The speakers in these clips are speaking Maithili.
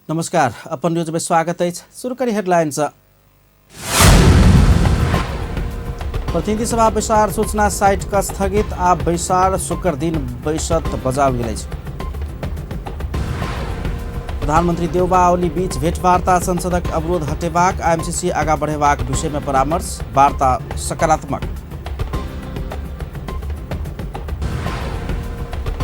नमस्कार, अपन न्यूज में स्वागत है। शुरू करी हेडलाइन। प्रतिनिधि सभा बैसार सूचना साइट का स्थगित, आ बैसार शुक्र दिन बैसत बजाओल गेल अछि। प्रधानमंत्री देउबा ओली बीच भेंटवार्ता, संसदक अवरोध हटेबाक, एमसीसी आगा बढ़ेबाक विषय में परामर्श, वार्ता सकारात्मक।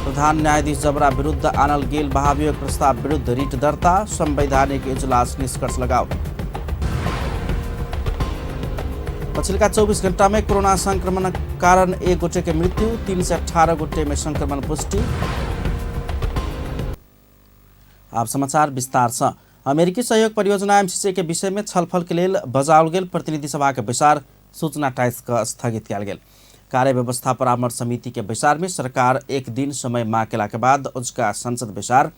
प्रधान न्यायाधीश जबरा विरुद्ध आनल गेल महाभियोग प्रस्ताव विरुद्ध रिट दर्ता, संवैधानिक इजलास निष्कर्ष लगाओ। पछिल्का 24 घंटा में कोरोना संक्रमणक कारण एक गोटे के मृत्यु, 318 गोटे में संक्रमण पुष्टि। आब समाचार विस्तार से। अमेरिकी सहयोग परियोजना एमसीसी के विषय में छलफल के लेल बजाओल गेल प्रतिनिधि सभा के बैसार सूचना टाइस क स्थगित कयल गेल। कार्य व्यवस्था परामर्श समिति के बैसार में सरकार एक दिन समय मांग केला के बाद अजुका संसद बैसार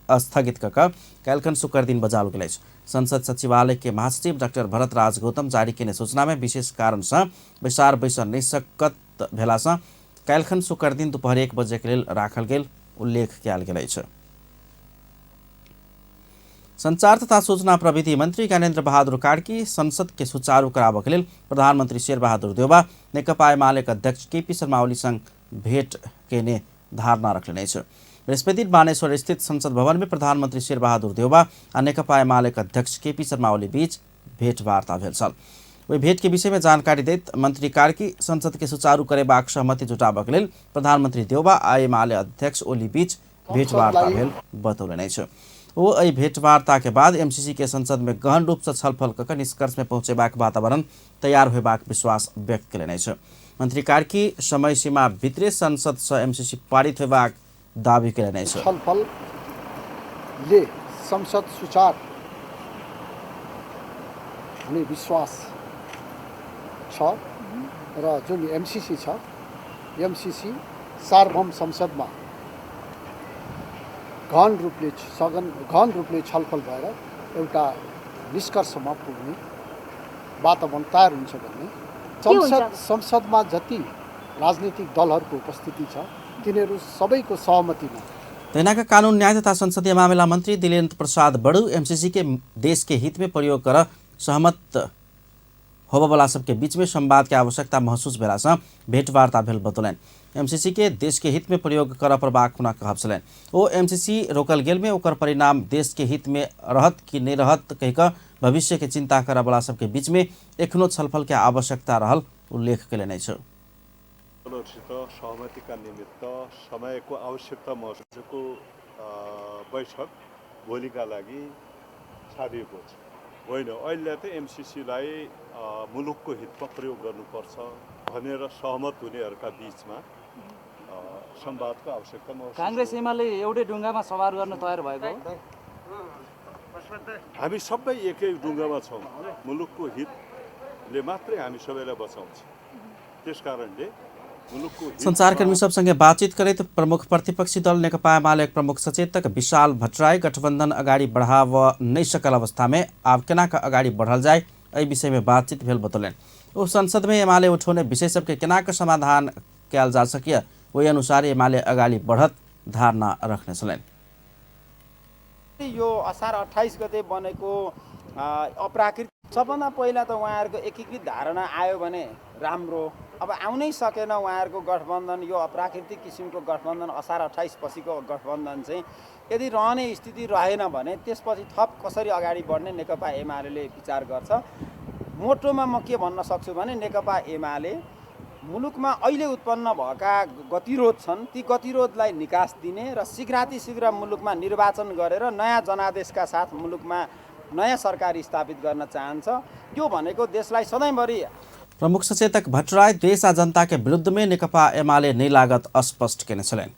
स्थगित क कऽ काल्हिखन शुक्र दिन बजाओल गेल अछि। संसद सचिवालय के महासचिव डाक्टर भरत राज गौतम जारी केने सूचना में विशेष कारण से बैसार बैसऽ नहि सकत भेला से काल्हिखन शुक्र दिन दुपहर 1 बजे के लेल राखल गेल उल्लेख कयल गेल अछि। संचार तथा सूचना प्रविधि मंत्री ज्ञानेन्द्र बहादुर कार्की संसद के सुचारू कराबऽ के लेल प्रधानमंत्री शेरबहादुर देउबा नेकपा एमाले के अध्यक्ष केपी शर्मा ओली संग भेंट केने धारणा रखलनि अछि। बृहस्पति बानेश्वर स्थित संसद भवन में प्रधानमंत्री शेरबहादुर देउबा आ नेकपा एमाले के अध्यक्ष केपी शर्मा ओली बीच भेंटवार्ता भेल छल। ओहि भेंट के विषय में जानकारी दैत मंत्री कार्की संसद के सुचारू करेबाक सहमति जुटाबऽ के लेल प्रधानमंत्री देउबा आ एमाले अध्यक्ष ओली बीच भेंटवार्ता भेल बतौलनि अछि। ओ एहि भेंटवार्ता के बाद एमसीसी के संसद में गहन रूप से छलफल कऽ कऽ निष्कर्ष में पहुंचेबाक वातावरण तैयार होयबाक विश्वास व्यक्त कयलनि अछि। मंत्री कार्की समय सीमा भितरे संसद से एमसीसी पारित होयबाक दावी कयलनि अछि। छलफलले संसद सुचार हुने विश्वास छ र जुन एमसीसी छ, एमसीसी सार्वभौम संसदमा गहन रूपले सघन गहन रूपले छलफल भएर एउटा निष्कर्षमा पुग्ने वातावरण तयार हुन्छ भन्ने। संसदमा जति राजनीतिक दलहरूको उपस्थिति छ तिनीहरू सबैको सहमतिमा। तहिना कानून न्याय तथा संसदीय मामिला मंत्री दिलेन्द्र प्रसाद बडू एमसीसी के देश के हित में प्रयोग कर सहमत होबऽवला सबके बीच में संवाद के आवश्यकता महसूस भेला से भेंटवार्ता भेल बतौलनि। एमसीसी के देश के हित में प्रयोग करऽ पड़बाक हुनक कहब छलनि। ओ एमसीसी रोकल गेल में ओकर परिणाम देश के हित में रहत कि नहि रहत कहि कऽ भविष्य के चिंता करऽवला सबके बीच में एखनो छलफल के आवश्यकता रहल उल्लेख कयलनि अछि। दलहरूसित सहमतिका निमित्त समयको आवश्यकता महसुसको बैठक भोलिका लागि छाडिएको छ। होइन, अहिले त एमसीसीलाई मुलुकको हितमा प्रयोग गर्नुपर्छ भनेर सहमत हुनेहरूका बिचमा संवादको आवश्यकता महसुस। काङ्ग्रेस एमाले एउटै डुङ्गामा सवार गर्न तयार भएको हो? हामी सबै एकै डुङ्गामा छौँ। मुलुकको हितले मात्रै हामी सबैलाई बचाउँछ, त्यस कारणले संचारकर्मी सबसँगै बातचीत करैत प्रमुख प्रतिपक्षी दल नेकपा एमाले प्रमुख सचेतक विशाल भट्टराई गठबंधन अगाडि बढ़ाव नहि सकल अवस्था में आब केना कऽ अगाडि बढ़ल जाय एहि विषय में बातचीत भेल बतौलनि। ओ संसद में एमाले उठौने विषय सबके केना कऽ समाधान कयल जा सकिए ओहि अनुसार एमाले अगाडि बढ़त धारणा रखने छलनि। यो असार 28 गते बनेको अप्राकृतिक सबभन्दा पहिला त उहाँहरूको एकीकृत धारणा आयो भने राम्रो, अब आउनै सकेन उहाँहरूको गठबन्धन। यो अप्राकृतिक किसिमको गठबन्धन असार 28 पछिको गठबन्धन चाहिँ यदि रहने स्थिति रहेन भने त्यसपछि थप कसरी अगाडि बढ्ने नेकपा एमाले विचार गर्छ। मोटोमा म के भन्न सक्छु भने नेकपा एमाले मुलुकमा अहिले उत्पन्न भएका गतिरोध छन् ती गतिरोधलाई निकास दिने र शीघ्रातिशीघ्र मुलुकमा निर्वाचन गरेर नयाँ जनादेशका साथ मुलुकमा नयाँ सरकार स्थापित गर्न चाहन्छ। यो भनेको देशलाई सधैँभरि। प्रमुख सचेतक भट्टराई देश आ जनता के विरुद्ध में नेकपा एमाले नहि लागत स्पष्ट केने छलनि।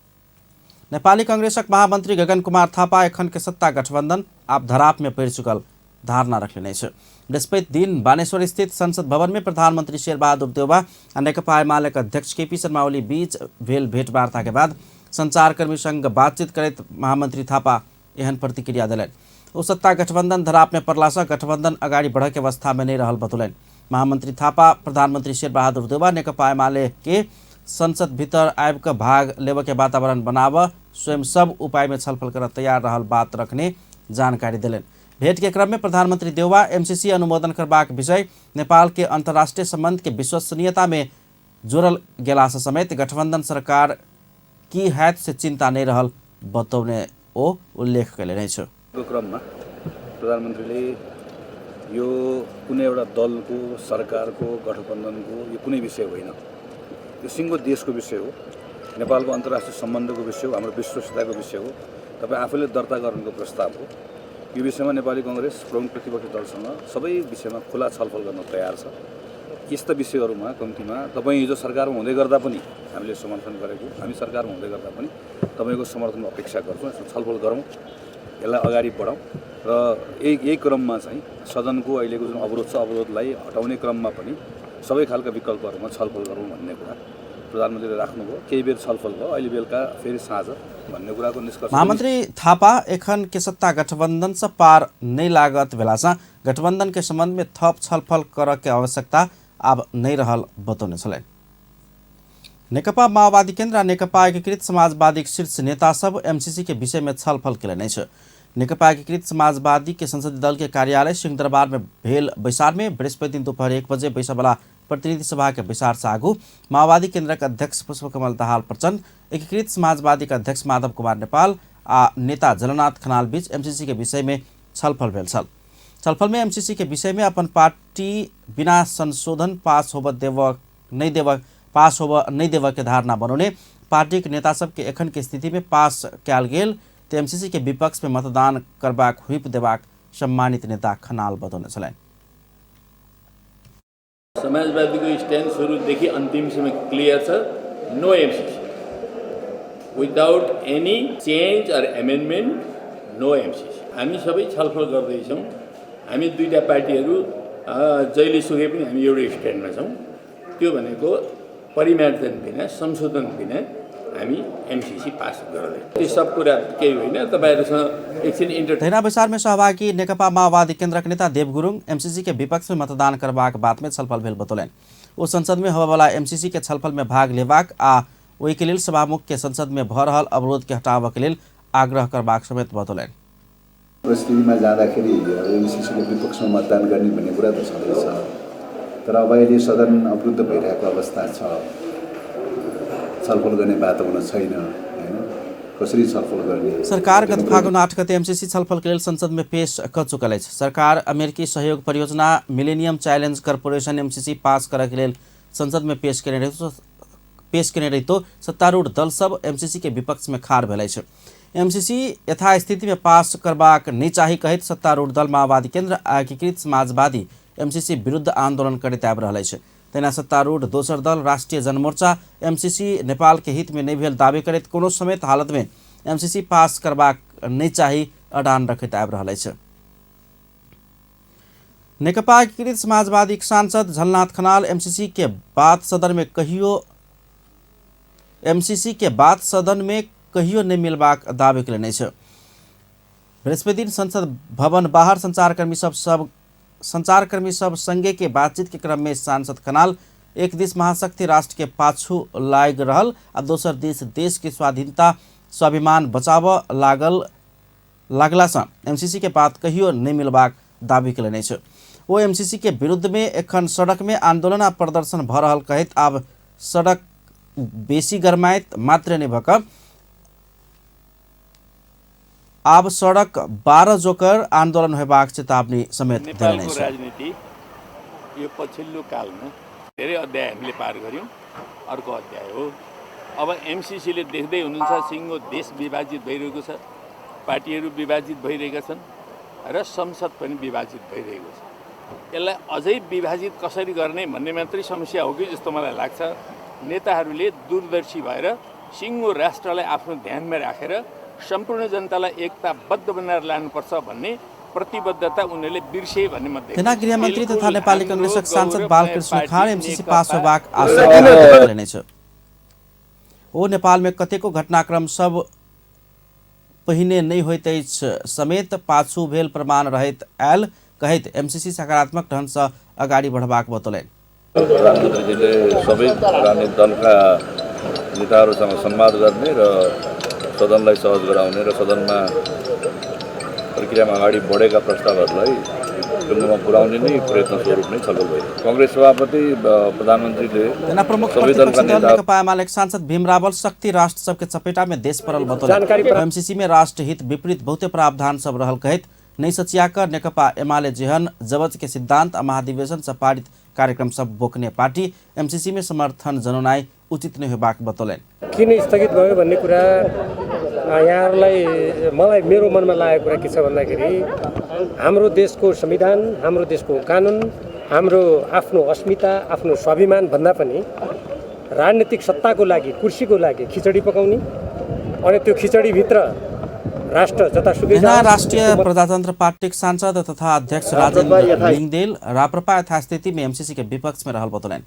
नेपाली कांग्रेसक महामंत्री गगन कुमार थापा एखन के सत्ता गठबंधन आब धराप में पड़ि चुकल धारणा रखलनि अछि। बृहस्पति दिन बानेश्वर स्थित संसद भवन में प्रधानमंत्री शेरबहादुर देउबा आ नेकपा एमाले के अध्यक्ष केपी शर्मा ओली बीच भेल भेंटवार्ता के बाद संचारकर्मी संग बातचीत करैत महामंत्री थापा एहन प्रतिक्रिया देलनि। ओ सत्ता गठबंधन धराप में पड़ला से गठबंधन अगाडि बढ़े के अवस्था में नहीं रहल बतौलनि। महामंत्री थापा प्रधानमंत्री शेरबहादुर देउबा नेकपा एमाले के संसद भीतर आबि कऽ भाग लेबऽ के वातावरण बनाबऽ स्वयं सब उपाय में छलफल करऽ तैयार रहल बात रखने जानकारी देलनि। भेंट के क्रम में प्रधानमंत्री देउबा एमसीसी अनुमोदन करबाक विषय, नेपाल के अंतर्राष्ट्रीय संबंध के विश्वसनीयता में जोड़ल गेला से समेत गठबंधन सरकार की हैत से चिंता नहीं रहल बतौने ओ उल्लेख कयलनि अछि। क्रममा प्रधानमन्त्रीले यो कुनै एउटा दलको, सरकारको, गठबन्धनको यो कुनै विषय होइन, यो सिङ्गो देशको विषय हो, नेपालको अन्तर्राष्ट्रिय सम्बन्धको विषय हो, हाम्रो विश्वसनीयताको विषय हो, तपाईँ आफूले दर्ता गर्नुको प्रस्ताव हो। यो विषयमा नेपाली कङ्ग्रेस प्रमुख प्रतिपक्षी दलसँग सबै विषयमा खुला छलफल गर्न तयार छ। यस्ता विषयहरूमा कम्तीमा तपाईँ हिजो सरकारमा हुँदै गर्दा पनि हामीले समर्थन गरेको, हामी सरकारमा हुँदै गर्दा पनि तपाईँको समर्थनको अपेक्षा गर्छौँ। यसमा छलफल गरौँ, यसलाई अगाडि बढाउँ र यही क्रममा चाहिँ सदनको अहिलेको जुन अवरोध छ, अवरोधलाई हटाउने क्रममा पनि सबै खालका विकल्पहरूमा छलफल गरौँ भन्ने कुरा प्रधानमन्त्रीले राख्नुभयो। केही बेर छलफल भयो, अहिले बेलुका फेरि साँझ भन्ने कुराको निष्कर्ष। महामन्त्री थापा एखन के सत्ता गठबंधन से पार नहीं लागत भेला से गठबंधन के संबंध में थप छलफल कर के आवश्यकता आब नहीं रहल बतौने छलनि। नेकपा माओवादी केन्द्र आ नेकपा एकीकृत समाजवादी शीर्ष नेता सब एमसीसी के विषय में छलफल केलनि अछि। नेकपा एकीकृत समाजवादी के संसदीय दल के कार्यालय सिंहदरबार में भेल बैसार में बृहस्पति दिन दोपहर 1 बजे बैसबला प्रतिनिधि सभा के बैसार से आगू माओवादी केन्द्रक अध्यक्ष पुष्पकमल दाहाल प्रचण्ड, एकीकृत समाजवादी के अध्यक्ष माधव कुमार नेपाल आ नेता झलनाथ खनाल बीच एमसीसी के विषय में छलफल भेल छल। छलफल में एमसीसी के विषय में अपन पार्टी बिना संशोधन पास होब नहीं देव के धारणा बनौने पार्टी के नेता सबके एखन के स्थिति में पास कयल गेल तो एमसीसी के विपक्ष में मतदान करबाक हुइप देबाक सम्मानित नेता खनाल बतौने छलनि। समाजवादीको स्ट्यान्ड सुरुदेखि अन्तिमसम्म क्लियर छ, no MCC without any change or amendment, no MCC. हामी सबै छलफल गर्दैछौँ। हामी दुईवटा पार्टीहरू जहिलेसुकै पनि हामी एउटै स्ट्यान्डमा छौँ। त्यो भनेको परिमार्जन बिना, संशोधन बिना हामी एमसीसी पास गर्दैन। त्यो सब कुरा केही होइन, तपाईँहरूसँग एकछिन इन्टर। तहिना बैसार में सहभागी नेकपा माओवादी केन्द्रक नेता देव गुरुङ एमसीसी के विपक्ष में मतदान करबाक बात में छलफल भेल बतौलनि। ओ संसद में होबयवला एमसीसी के छलफल में भाग लेबाक आ ओहि के लेल सभामुख के संसद में भऽ रहल अवरोध के हटाबऽ के लेल आग्रह करबाक समेत बतौलनि। परिस्थितिमा जाँदाखेरि एमसीसीको विपक्षमा मतदान गर्ने भन्ने कुरा त छँदैछ, तर अब अहिले सदन अवरुद्ध भइरहेको अवस्था छ, छलफल गर्ने वातावरण छैन, हैन, कसरी छलफल गर्ने? सरकार गत फागुन 8 गते एमसीसी छलफल के लेल संसद में पेश क चुकल अछि। सरकार अमेरिकी सहयोग परियोजना मिलेनियम चैलेंज कॉर्पोरेशन एमसीसी पास करय के लेल संसद में पेश केने रहितो सत्तारूढ़ दल सब एमसीसी के विपक्ष में खाड़ भेल अछि। एमसीसी यथास्थिति में पास करबाक नहि चाही कहैत सत्तारूढ़ दल माओवादी केन्द्र आ एकीकृत समाजवादी एमसीसी विरुद्ध आंदोलन करैत आबि रहल अछि। तहिना सत्तारूढ़ दोसर दल राष्ट्रीय जनमोर्चा एमसीसी नेपाल के हित में नहि भेल दावी करैत कोनो समेत हालत में एमसीसी पास करबाक नहि चाही अडान रखैत आबि रहल अछि। नेकपा एकीकृत समाजवादी सांसद झलनाथ खनाल एमसीसी के बात सदन में कहियो नहि मिलबाक दावी केलनि अछि। बृहस्पति दिन संसद भवन बाहर संचारकर्मी सब संगे के बातचीत के क्रम में सांसद खनाल एक दिस महाशक्ति राष्ट्र के पाछू लागि रहल आ दोसर दिस देश के स्वाधीनता स्वाभिमान बचाबऽ लागला सँ एमसीसी के बात कहियो नहि मिलबाक दावी केलनि अछि। ओ एमसीसी के विरुद्ध में एखन सड़क में आंदोलन आ प्रदर्शन भऽ रहल कहैत आब सड़क बेसी गरमाइत मात्र नहि भऽ कऽ आब सड़क 12 जोकर आंदोलन होबाक चेतावनी समेत देलनि नेपालको अछि। राजनीति यो पछिल्लो कालमा धेरै अध्याय हामीले पार गर्यौँ, अर्को अध्याय हो। अब एमसीसीले देख्दै हुनुहुन्छ सिङ्गो देश विभाजित भइरहेको छ, पार्टीहरू विभाजित भइरहेका छन् र संसद पनि विभाजित भइरहेको छ। यसलाई अझै विभाजित कसरी गर्ने भन्ने मात्रै समस्या हो कि जस्तो मलाई लाग्छ। नेताहरूले दूरदर्शी भएर सिङ्गो राष्ट्रलाई आफ्नो ध्यानमा राखेर सम्पूर्ण जनतालाई एकताबद्ध बनाएर लानुपर्छ भन्ने प्रतिबद्धता उनीहरूले बिर्से भन्ने म देख्छु। तहिना गृहमन्त्री तथा बिल्कुल नेपाली हाम्रो कंग्रेसक सांसद गौरवमय बालकृष्ण पार्टी खाँड एमसीसी नेकपा पास होबाक आशा केलनि अछि। ओ नेपाल में कतेको घटनाक्रम सब पहिने नहि होइत अछि समेत पाछू भेल प्रमाण रहैत आयल कहैत एमसीसी सकारात्मक ढंग सँ अगाडि बढ़बाक बतौलनि। प्रधानमन्त्रीजीले सबै राजनीतिक दलका नेताहरूसँग संवाद गर्ने र सदनलाई सहज गराउने र सदनमा प्रक्रियामा अगाडि बढेका प्रस्तावहरूलाई टुङ्गोमा पुर्याउने नै प्रयत्न स्वरूप नै छलफल भयो। कङ्ग्रेस सभापति प्रधानमन्त्रीले जना प्रमुख सबै दलका प्रतिपक्षी दल नेता नेकपा एमाले सांसद भीम रावल शक्ति राष्ट्र सबके चपेटा में देश पड़ल बतौलनि। एमसीसी में राष्ट्रहित विपरीत बहुते प्रावधान सब रहल कहैत नहीं सचियाकर नेकपा एमाले जेहन जबज के सिद्धांत आ महाधिवेशन से पारित कार्यक्रम सब बोकने पार्टी एमसीसी में समर्थन जनौनाई उचित नहीं होबाक बतौलनि। किन स्थगित भयो भन्ने कुरा यहाँहरूलाई मलाई मेरो मनमा लागेको कुरा के छ भन्दाखेरि हाम्रो देशको संविधान, हाम्रो देशको कानुन, हाम्रो आफ्नो अस्मिता, आफ्नो स्वाभिमान भन्दा पनि राजनीतिक सत्ताको लागि, कुर्सीको लागि खिचडी पकाउने अनि त्यो खिचडीभित्र राष्ट्र जतासुकै तहिना जाओस्, राष्ट्रिय त्यसको प्रजातन्त्र पार्टीक सांसद तथा अध्यक्ष राजेन्द्र लिंगदेल राप्रपा यथास्थिति में एमसीसी के विपक्ष में रहल बतौलनि।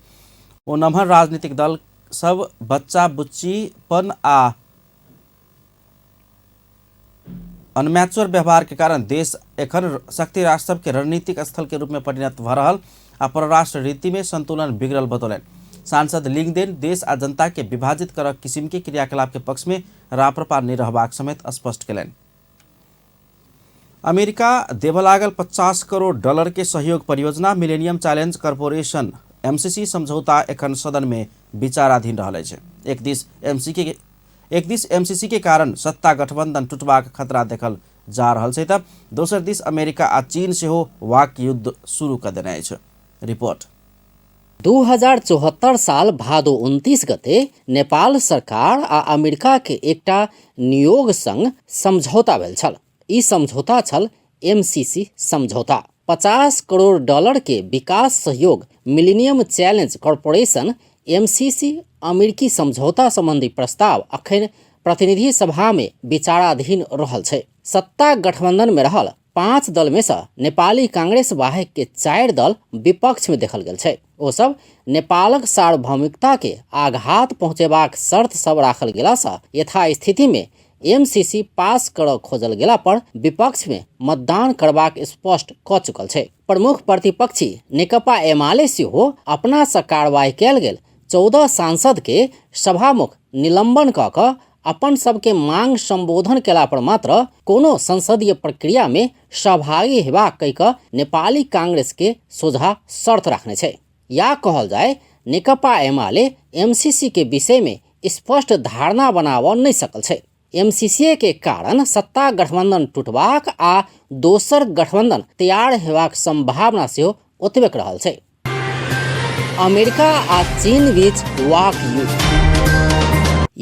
ओ नम्हर राजनीतिक दल सब बच्चा बुच्चीपन आ अनमैच्योर व्यवहार के कारण देश एखन शक्ति राष्ट्र सब के रणनीतिक स्थल के रूप में परिणत भ रहल आ परराष्ट्र नीति में संतुलन बिगड़ल बतौलनि। सांसद लिंगदेन देश आ जनता के विभाजित कर किसिम के क्रियाकलाप के पक्ष में राप्रपा नहीं रहबाक समेत स्पष्ट केलनि। अमेरिका देबऽ लागल 50 करोड़ डॉलर के सहयोग परियोजना मिलेनियम चैलेंज कॉरपोरेशन एमसीसी समझौता एखन सदन में विचाराधीन रहल अछि। एक दिस एमसीसी के कारण सत्ता गठबंधन टूटबाक खतरा देखल जा रहल छै त दोसर दिस अमेरिका आ चीन सेहो वाक युद्ध शुरू कऽ देने अछि। रिपोर्ट। 2074 साल भादो 29 गते नेपाल सरकार आ अमेरिका के एकटा नियोग संग समझौता भेल छल। ई समझौता छल एमसीसी समझौता। 50 करोड़ डॉलर के विकास सहयोग मिलेनियम चैलेंज कॉरपोरेशन एमसीसी अमेरिकी समझौता संबंधी प्रस्ताव अखन प्रतिनिधि सभा में विचाराधीन रहल छै। सत्ता गठबंधन में रहल 5 दल में से नेपाली कांग्रेस बाहेक के 4 दल विपक्ष में देखल गेल छै। ओ सब नेपालक सार्वभौमिकता के आघात पहुंचेबाक शर्त सब राखल गेला से यथास्थिति में एमसीसी पास कर खोजल गेला पर विपक्ष में मतदान करबाक स्पष्ट क चुकल छै। प्रमुख प्रतिपक्षी नेकपा एमाले सेहो अपना से कार्रवाई कयल गेल 14 सांसद के सभामुख निलंबन क कऽ अपन सबके मांग संबोधन केला पर मात्र कोनो संसदीय प्रक्रिया में सहभागी हेबाक कहि कऽ नेपाली कांग्रेस के सोझा शर्त राखने छै। या कहल जाय नेकपा एमाले एमसीसी के विषय में स्पष्ट धारणा बनाबऽ नहि सकल छै। एमसीसी के कारण सत्ता गठबंधन टूटबाक आ दोसर गठबंधन तैयार हेबाक संभावना सेहो ओतबेक रहल छै। अमेरिका आ चीन बीच वाक युद्ध।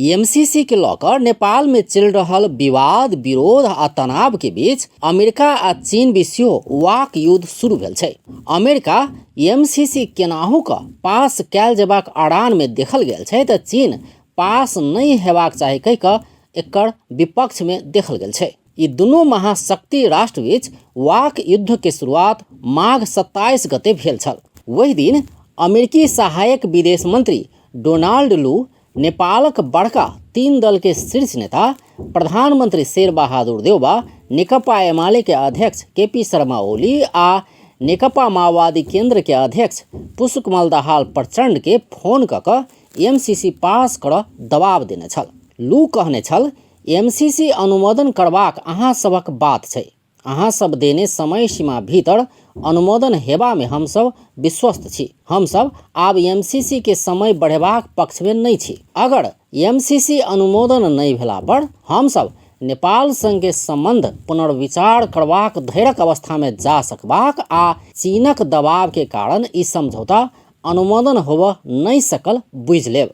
एमसीसी के लऽ कऽ नेपाल में चलि रहल विवाद, विरोध आ तनाव के बीच अमेरिका आ चीन बीच सेहो वाक युद्ध शुरू भेल छै। अमेरिका एमसीसी केनाहु कऽ पास कयल जेबाक अड़ान में देखल गेल छै तऽ चीन पास नहि हेबाक चाही कहि कऽ एकर विपक्ष में देखल गेल छै। ई दुनू महाशक्ति राष्ट्र बीच वाक युद्ध के शुरुआत माघ 27 गते भेल छल। वही दिन अमेरिकी सहायक विदेश मंत्री डोनाल्ड लू नेपालक बड़का 3 दल के शीर्ष नेता प्रधानमंत्री शेर बहादुर देउबा, नेकपा एमाले के अध्यक्ष केपी शर्मा ओली आ नेकपा माओवादी केंद्र के अध्यक्ष पुष्पकमल दाहाल प्रचंड के फोन क कऽ एमसीसी पास करऽ दबाव देने छल। लू कहने छल एमसीसी अनुमोदन करबाक अहाँ सभक बात छै, अहाँ सब देने समय सीमा भीतर अनुमोदन हेबा में हमसब विश्वस्त छी। हमसब आब एमसीसी के समय बढ़ेबाक पक्ष में नहि छी। अगर एमसीसी अनुमोदन नहि भेला पर हमसब नेपाल संग के संबंध पुनर्विचार करबाक धैर्यक अवस्था में जा सकबाक आ चीनक दबाव के कारण ई समझौता अनुमोदन होबऽ नहि सकल बुझि लेब।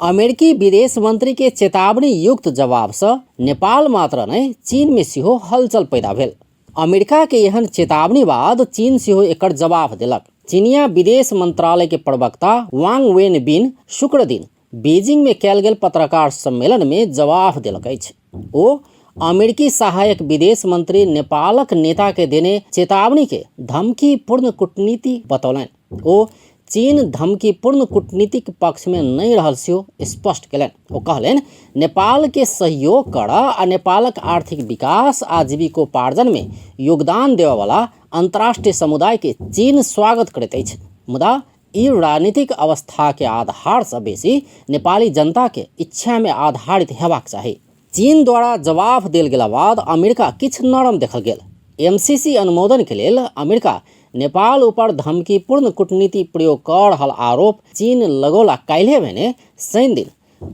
अमेरिकी विदेश मंत्री के चेतावनी युक्त जवाब से नेपाल मात्र नहि चीन में सेहो हलचल पैदा भेल। अमेरिका के एहन चेतावनी बाद चीन सेहो एकर जवाब देलक। चीनिया विदेश मंत्रालय के प्रवक्ता वांग वेन बिन शुक्र दिन बीजिंग में कयल गेल पत्रकार सम्मेलन में जवाब देलक अछि। ओ अमेरिकी सहायक विदेश मंत्री नेपालक नेता के देने चेतावनी के धमकीपूर्ण कूटनीति बतौलनि। ओ चीन धमकीपूर्ण कूटनीतिक पक्ष में नहि रहल सेहो स्पष्ट केलनि। ओ कहलनि नेपाल के सहयोग कर आ नेपालक आर्थिक विकास आ जीविकोपार्जन में योगदान देबयवला अंतर्राष्ट्रीय समुदाय के चीन स्वागत करैत अछि, मुदा ई राजनीतिक अवस्था के आधार से बेसी नेपाली जनता के इच्छा में आधारित हेबाक चाही। चीन द्वारा जवाफ देल गेला बाद अमेरिका किछु नरम देखल गेल। एमसीसी अनुमोदन के लेल अमेरिका नेपाल ऊपर धमकीपूर्ण कूटनीति प्रयोग कऽ रहल आरोप चीन लगौला काल्हि भेने शनि दिन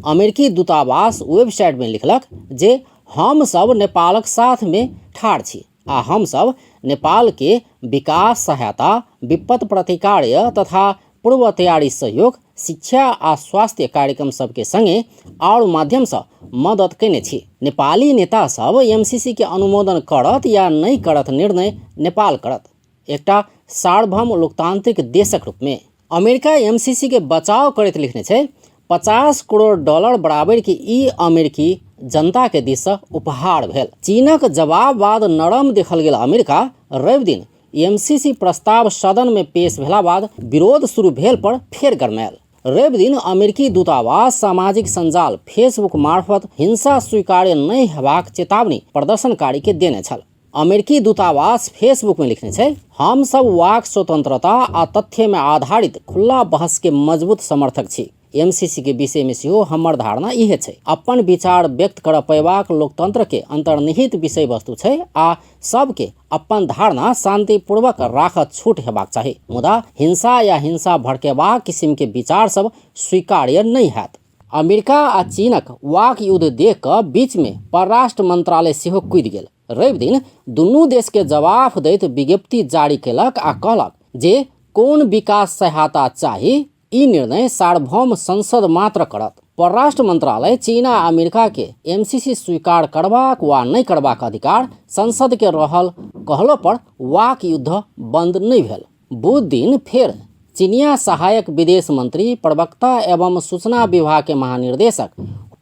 अमेरिकी दूतावास वेबसाइट में लिखलक जे हम सब नेपालक साथ में ठाढ़ छी आ हम सब नेपाल के विकास सहायता, विपत्त प्रतिकार्य तथा पूर्व तैयारी सहयोग, शिक्षा आ स्वास्थ्य कार्यक्रम सबके संगे आओर माध्यमसँ मदद कयने छी। नेपाली नेता सब एमसीसी के अनुमोदन करत या नहि करत निर्णय नेपाल करत, एकटा सार्वभौम लोकतांत्रिक देशक रूपमे। अमेरिका एमसीसी के बचाव करैत लिखने छै, $50 करोड़ बराबर के ई अमेरिकी जनता के दिससँ उपहार भेल। चीनक जवाब बाद नरम देखल गेल अमेरिका रवि दिन एमसीसी प्रस्ताव सदन में पेश भेला बाद विरोध शुरू भेल पर फेर गरमायल। रवि दिन अमेरिकी दूतावास सामाजिक सञ्जाल फेसबुक मार्फत हिंसा स्वीकार्य नहि हेबाक चेतावनी प्रदर्शनकारी के देने छल। अमेरिकी दूतावास फेसबुक में लिखने छै, हम सब वाक स्वतंत्रता आ तथ्य में आधारित खुला बहस के मजबूत समर्थक छी। एमसीसी के विषय में सेहो हमर धारणा इहे छै। अपन विचार व्यक्त कर पेबाक लोकतंत्र के अंतर्निहित विषय वस्तु छै आ सबके अपन धारणा शांतिपूर्वक राखत छूट हेबाक चाही, मुदा हिंसा या हिंसा भड़केबाक किसिम के विचार सब स्वीकार्य नहि हैत। अमेरिका आ चीनक वाक युद्ध देख कऽ बीच में परराष्ट्र मंत्रालय सेहो कूदि गेल। रवि दिन दुनू देश के जवाफ दैत विज्ञप्ति जारी केलक आ कहलक जे कोन विकास सहायता चाही ई निर्णय सार्वभौम संसद मात्र करत। परराष्ट्र मंत्रालय चीन आ अमेरिका के एमसीसी स्वीकार करबाक वा नहि करबाक अधिकार संसद के रहल कहलो पर वाक युद्ध बंद नहि भेल। बुध दिन फेर चीनिया सहायक विदेश मंत्री, प्रवक्ता एवं सूचना विभाग के महानिर्देशक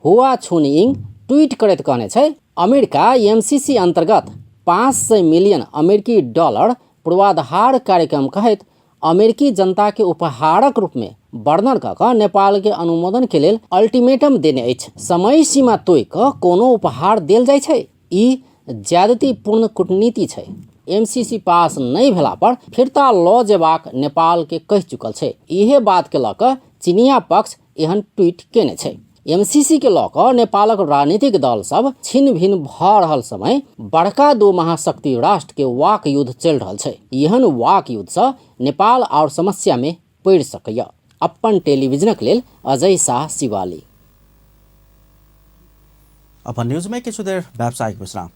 हुआ छुनयिंग ट्वीट करैत कहने छै, अमेरिका एमसीसी अंतर्गत 500 मिलियन अमेरिकी डॉलर पूर्वाधार कार्यक्रम कहैत अमेरिकी जनता के उपहारक रूप में वर्णन कऽ कऽ नेपाल के अनुमोदन के लेल अल्टीमेटम देने अछि। समय सीमा तोड़ि कऽ कोनो उपहार देल जाइ छै, ई ज्यादतीपूर्ण कूटनीति छै। एमसीसी पास नहि भेला पर फिरता लऽ जेबाक नेपाल के कहि चुकल छै। इहे बात के लऽ कऽ चीनिया पक्ष एहन ट्वीट केने छै। एमसीसी के लऽ कऽ नेपालक राजनीतिक दल सब छिन्न भिन्न भऽ रहल समय बड़का दू महाशक्ति राष्ट्र के वाक युद्ध चलि रहल छै। एहन वाक युद्ध सँ नेपाल आओर समस्या में पड़ि सकैया। अपन टेलीविजनक लेल अजय शाह शिवाली। अपन न्यूज में किछु देर व्यावसायिक विश्राम।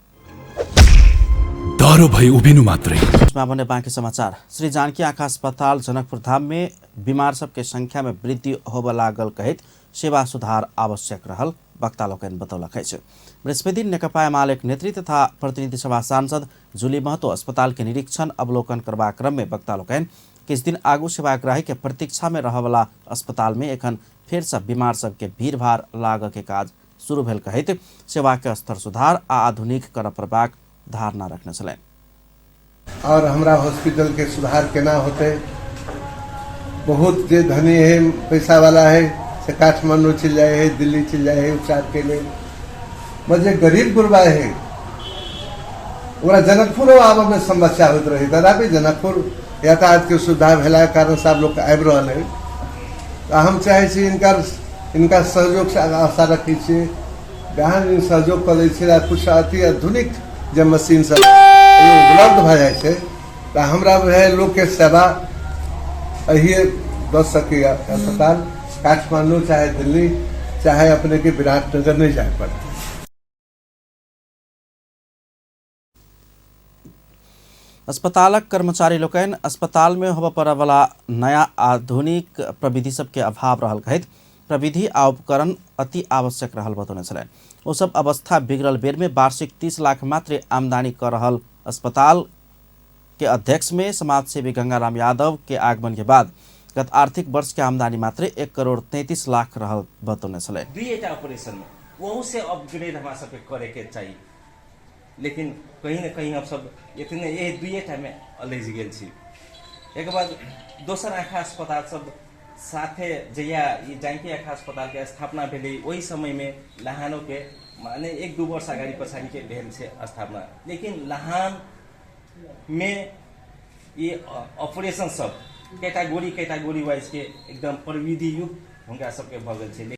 डह्रो भई उभिनु मात्रै। भने बाँकी समाचार। श्री जानकी आँखा अस्पताल जनकपुर धाम में बीमार सबके संख्या में वृद्धि होबय लागल कहैत सेवा सुधार आवश्यक रहल वक्ता लोकनि बतौलक अछि। बृहस्पति दिन नेकपा एमालेक नेत्री तथा प्रतिनिधि सभा सांसद जुली महतो अस्पताल के निरीक्षण अवलोकन करबाक क्रम में वक्ता लोकनि किछु दिन आगू सेवाग्राही के प्रतीक्षा में रहयवला अस्पताल में एखन फेर सँ बीमार सबके भीड़भाड़ लागऽ के काज शुरू भेल कहैत सेवा के स्तर सुधार आ आधुनिक करऽ पड़बाक धारणा रखने छलनि। और हमरा हॉस्पिटल के सुधार केना होतै, बहुत जे धनी है पैसा वाला है से काठमांडू चलि जाइ है, दिल्ली चलि जाइ है उपचार के लेल, मगर जे गरीब गुरबा है ओकरा जनकपुरो आबऽ में समस्या होइत रहे। तथापि जनकपुर यातायात के सुविधा भेला के कारण से आब लोग आबि रहल है। तऽ हम चाहै छी इनका सहयोग से आशा रखै छियै, जहाँ सहयोग कऽ दै छियै आ किछु अति आधुनिक जे मशीन सब उपलब्ध भऽ जाइ छै तऽ हमरा बुझाइए लोकके सेवा एहिए दऽ सकैए अस्पताल। काठमांडू चाहे दिल्ली चाहे अपनेके विराटनगर नहि जाय पड़तै। अस्पतालक कर्मचारी लोकनि अस्पताल में होबय पड़य वाला नया आधुनिक प्रविधि सबके अभाव रहल कहैत प्रविधि आ उपकरण अति आवश्यक रहल बतौने छलनि। ओ सब अवस्था बिगड़ल बेर में वार्षिक 30 लाख मात्र आमदनी कऽ रहल अस्पताल के अध्यक्ष में समाजसेवी गंगाराम यादव के आगमन के बाद गत आर्थिक वर्ष के आमदनी मात्र 1 करोड़ 33 लाख रहल बतौने छलनि। दुईटा ऑपरेशन में वहू से अपग्रेड हमरा सबके करे के चाही, लेकिन कहीं न कहीं हम सब इतने यही दुईटा में अलझि गेल छी। एक बाद दोसर आँखा अस्पताल सब साथे जहिया ई जानकी आँखा अस्पताल के स्थापना भेलै ओहि समय में लहानो के माने 1-2 वर्ष अगाडि पछाडि के भेल छै स्थापना, लेकिन लहान में ई ऑपरेशन सब कैटेगोरी कैटेगोरी वाइज के एकदम प्रविधि युक्त हुनका सबके भऽ गेल छै।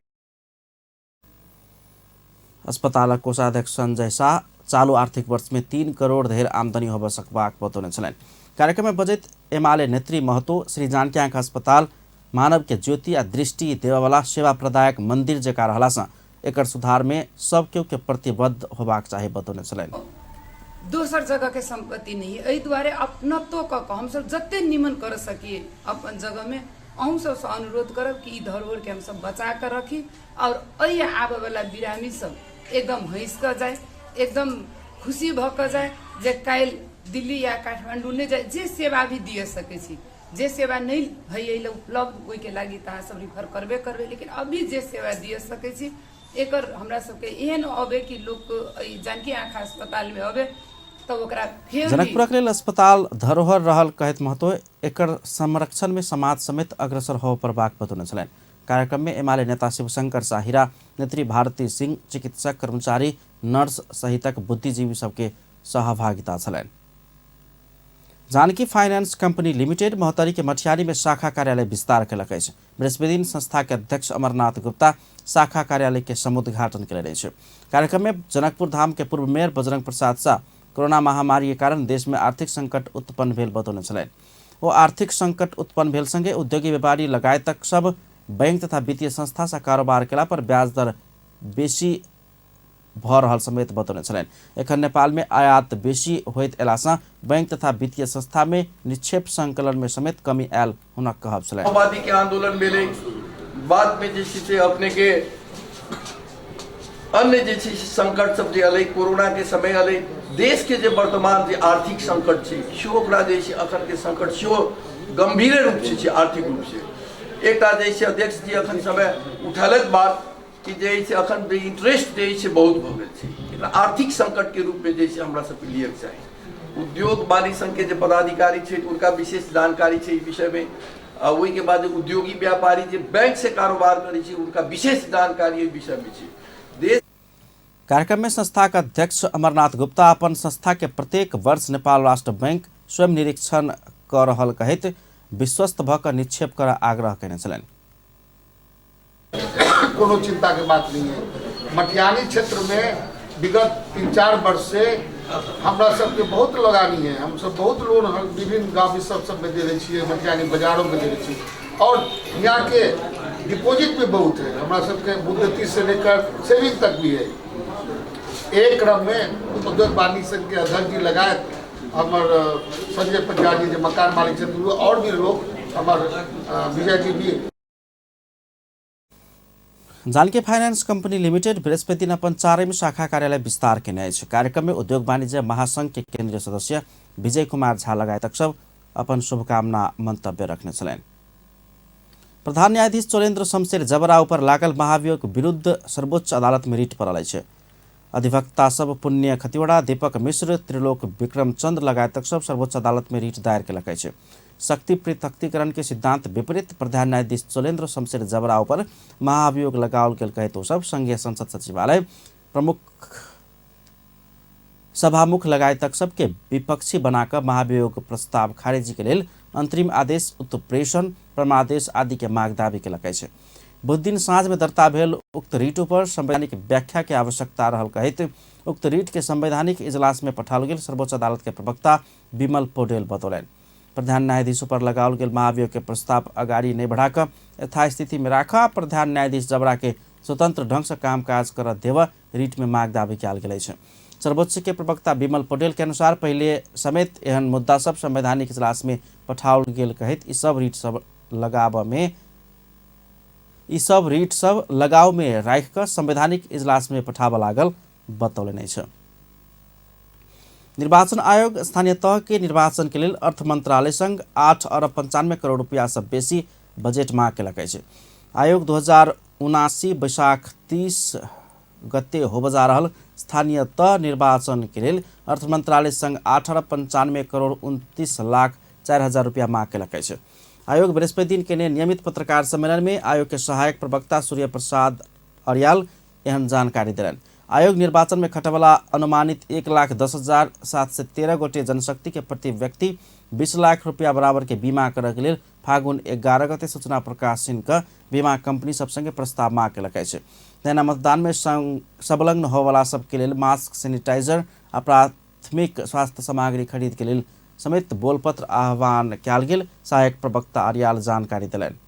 अस्पतालक कोषाध्यक्ष संजय शाह चालू आर्थिक वर्ष में 3 करोड़ धेर आमदनी होबय सकबाक बतौने छलनि। कार्यक्रम में बजैत एमाले नेत्री महतो श्री जानकी आँखा अस्पताल मानव के ज्योति आ दृष्टि देबयवला सेवा प्रदायक मंदिर जकाँ रहला सँ एकर सुधार में सब केओ के प्रतिबद्ध होबाक चाही बतौने छलनि। दोसर जगह के संपत्ति नहीं, एहि दुआरे अपनत्व कऽ कऽ हमसब जते निमन कर सकिए अपन जगह में अहूँ सबसँ अनुरोध करब कि ई धरोहर के हमसब बचा कऽ रखी और एहि आबयवला बिरामी सब एकदम हँसि कऽ जाय, एकदम खुशी भऽ कऽ जाय जे काल्हि दिल्ली या काठमांडू नहि जाय, जे सेवा भी दिअ सकै छी, जे सेवा नहि है एहि लए उपलब्ध ओहिके लागि तऽ अहाँ सब रिफर करबे करबै, लेकिन अभी जे सेवा दिअ सकै छी एकर हमरा सबके एहन अबे कि लोक एहि जानकी आँखा अस्पताल में अबे तब ओकरा फेर जनकपुरक लेल अस्पताल धरोहर रहल कहैत महतो एकर संरक्षण में समाज समेत अग्रसर होबय पड़बाक बतौने छलनि। कार्यक्रम में एमाले नेता शिवशंकर साहिरा, नेत्री भारती सिंह, चिकित्सक, कर्मचारी, नर्स सहितक बुद्धिजीवी सबके सहभागिता छलनि। Janaki finance company limited Mahottari के मठियारी में शाखा कार्यालय विस्तार केलक अछि। बृहस्पति दिन संस्था के अध्यक्ष अमरनाथ गुप्ता शाखा कार्यालय के समुद्घाटन केलनि अछि। कार्यक्रम में जनकपुर धाम के पूर्व मेयर बजरंग प्रसाद शाह कोरोना महामारी के कारण देश में आर्थिक संकट उत्पन्न भेल बतौने छलनि। ओ आर्थिक संकट उत्पन्न भेल संगे उद्योगी व्यापारी लगायतक सब बैंक तथा वित्तीय संस्था से कारोबार केला पर ब्याज दर बेसी भऽ रहल समेत बतौने छलनि। एखन नेपाल में आयात बेसी होइत अयलासँ बैंक तथा वित्तीय संस्था में निक्षेप संकलन में समेत कमी आयल हुनक कहब छलनि। आबादी के आंदोलन भेलै, बाद में जे छै से अपने के अन्य जे छै संकट सब जे अलै, कोरोना के समय अलै, देश के जे वर्तमान जे आर्थिक संकट छै सेहो ओकरा जे छै अखन के संकट सेहो गंभीर रूप से छै आर्थिक रूप से। एकटा जे छै अध्यक्ष जी अखन समय उठेलक बात कि जे छै अखन जे इंटरेस्ट जे छै बहुत भऽ गेल छै, एकरा आर्थिक संकट के रूप में जे छै हमरा सबके लियके चाही। उद्योग वाणिज्य संघ के जे पदाधिकारी छै उनका विशेष जानकारी छै ई विषय में, आ ओहिके बाद उद्योगी व्यापारी जे बैंक से कारोबार करै छै उनका विशेष जानकारी एहि विषय में छै। देश कार्यक्रम में संस्था के अध्यक्ष अमरनाथ गुप्ता अपन संस्था के प्रत्येक वर्ष नेपाल राष्ट्र बैंक स्वयं निरीक्षण कर रहल कहैत विश्वस्त भऽ कऽ निक्षेप कर आग्रह केने छलनि। कोनो चिंता के बात नहीं है। मटियानी क्षेत्र में विगत 3-4 वर्ष से हमरा सबके बहुत लगानी है, हम सब बहुत लोन विभिन्न गाँव सब में दे रहे छियै, मटियानी बाजारों में दे रहे छियै और यहाँ के डिपोजिट भी बहुत है, हमरा सबके मुद्दती से लेकर सेविंग तक भी है। एक क्रम में उद्योग वाणिज्य संघ के अध्यक्ष जी लगायत हमर संजय पंजाब जी जे मकान मालिक छथिन और भी लोग हमर विजय जी भी। जानकी फाइनेंस कंपनी लिमिटेड बृहस्पति दिन अपन 4 शाखा कार्यालय विस्तार केने अछि। कार्यक्रम में उद्योग वाणिज्य महासंघ के केंद्रीय सदस्य विजय कुमार झा लगायतक सब अपन शुभकामना मंतव्य रखने छलनि। प्रधान न्यायाधीश चोलेन्द्र शमशेर जबरा ऊपर लागल महाभियोग विरुद्ध सर्वोच्च अदालत में रिट पड़ल अछि। अधिवक्ता सब पुण्य खतिवड़ा, दीपक मिश्र, त्रिलोक विक्रम चंद्र लगायतक सब सर्वोच्च अदालत में रिट दायर केलक अछि। शक्ति पृथक्तीकरण के सिद्धांत विपरीत प्रधान न्यायाधीश चोलेन्द्र शमशेर जबरा ऊपर महाअभियोग लगाओल गेल कहैत ओ सब संघीय संसद सचिवालय प्रमुख सभामुख लगायतक सबके विपक्षी बनाकर महाभियोग प्रस्ताव खारिजी के लेल अंतरिम आदेश, उत्प्रेषण, परमादेश आदि के माग दावी केलक अछि। बुधदिन साँझ में दर्ता भेल उक्त रिट ऊपर संवैधानिक व्याख्या के आवश्यकता रहल कहैत उक्त रिट के संवैधानिक इजलास में पठाओल गेल सर्वोच्च अदालत के प्रवक्ता विमल पौडेल बतौलनि। प्रधान न्यायाधीश पर लगाओल गेल महाभियोग के प्रस्ताव अगाड़ी नहीं बढ़ाकर यथास्थिति में राख प्रधान न्यायाधीश जबरा के स्वतंत्र ढंग से कामकाज कर देव रिट में माग दावी कयल गेल अछि। सर्वोच्च के प्रवक्ता विमल पटेल के अनुसार पहले समेत एहन मुद्दा सब संवैधानिक इजलास में पठाओल गेल कहैत ई सब रिट सब लगाव में ई सब रिट सब लगाव में राखि कऽ संवैधानिक इजलास में पठाबऽ लागल बतौलनि अछि। निर्वाचन आयोग स्थानीय तह के निर्वाचन के लेल अर्थ मंत्रालय संग 8 अरब 95 करोड़ रुपया से बेसी बजट मांग केलक अछि। आयोग 2079 वैशाख 30 गते होबय जा रहल स्थानीय तह निर्वाचन के लेल अर्थ मंत्रालय संग 8 अरब 95 करोड़ 29 लाख 4 हजार रुपया मांग केलक अछि। आयोग बृहस्पति दिन केने नियमित पत्रकार सम्मेलन में आयोग के सहायक प्रवक्ता सूर्य प्रसाद अर्याल एहन जानकारी देलनि। आयोग निर्वाचन में खटवला अनुमानित 1,10,713 गोटे जनशक्ति के प्रति व्यक्ति 20 लाख रुपया बराबर के बीमा करऽ के लेल फागुन 11 गते सूचना प्रकाशन क बीमा कंपनी सबसँगे प्रस्ताव माग केलक अछि। तहिना मतदान में संलग्न होवला सबके लेल मास्क, सैनिटाइजर आ प्राथमिक स्वास्थ्य सामग्री खरीद के लेल समेत बोलपत्र आह्वान कयल गेल सहायक प्रवक्ता आर्याल जानकारी देलनि।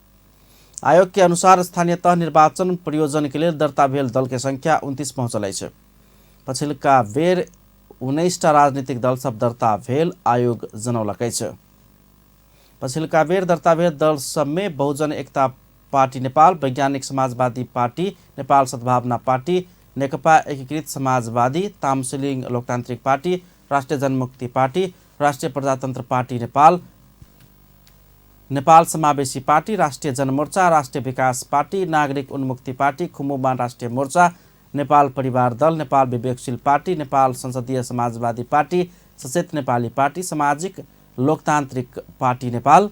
आयोग के अनुसार स्थानीय तह निर्वाचन प्रयोजन के लेल दर्ता भेल दल के संख्या 29 पहुँचल अछि। पछिलका बेर 19टा राजनीतिक दल सब दर्ता भेल आयोग जनौलक अछि। पछिलका बेर दर्ता भेल दल सब में बहुजन एकता पार्टी नेपाल, वैज्ञानिक समाजवादी पार्टी, नेपाल सद्भावना पार्टी, नेकपा एकीकृत समाजवादी, तामसिलिङ लोकतान्त्रिक पार्टी, राष्ट्रिय जनमुक्ति पार्टी, राष्ट्रिय प्रजातन्त्र पार्टी नेपाल, नेपाल समावेशी पार्टी, राष्ट्रिय जनमोर्चा, राष्ट्रिय विकास पार्टी, नागरिक उन्मुक्ति पार्टी, खुम्बुमान राष्ट्रिय मोर्चा, नेपाल परिवार दल, नेपाल विवेकशील पार्टी, नेपाल संसदीय समाजवादी पार्टी, सचेत नेपाली पार्टी, सामाजिक लोकतान्त्रिक पार्टी नेपाल,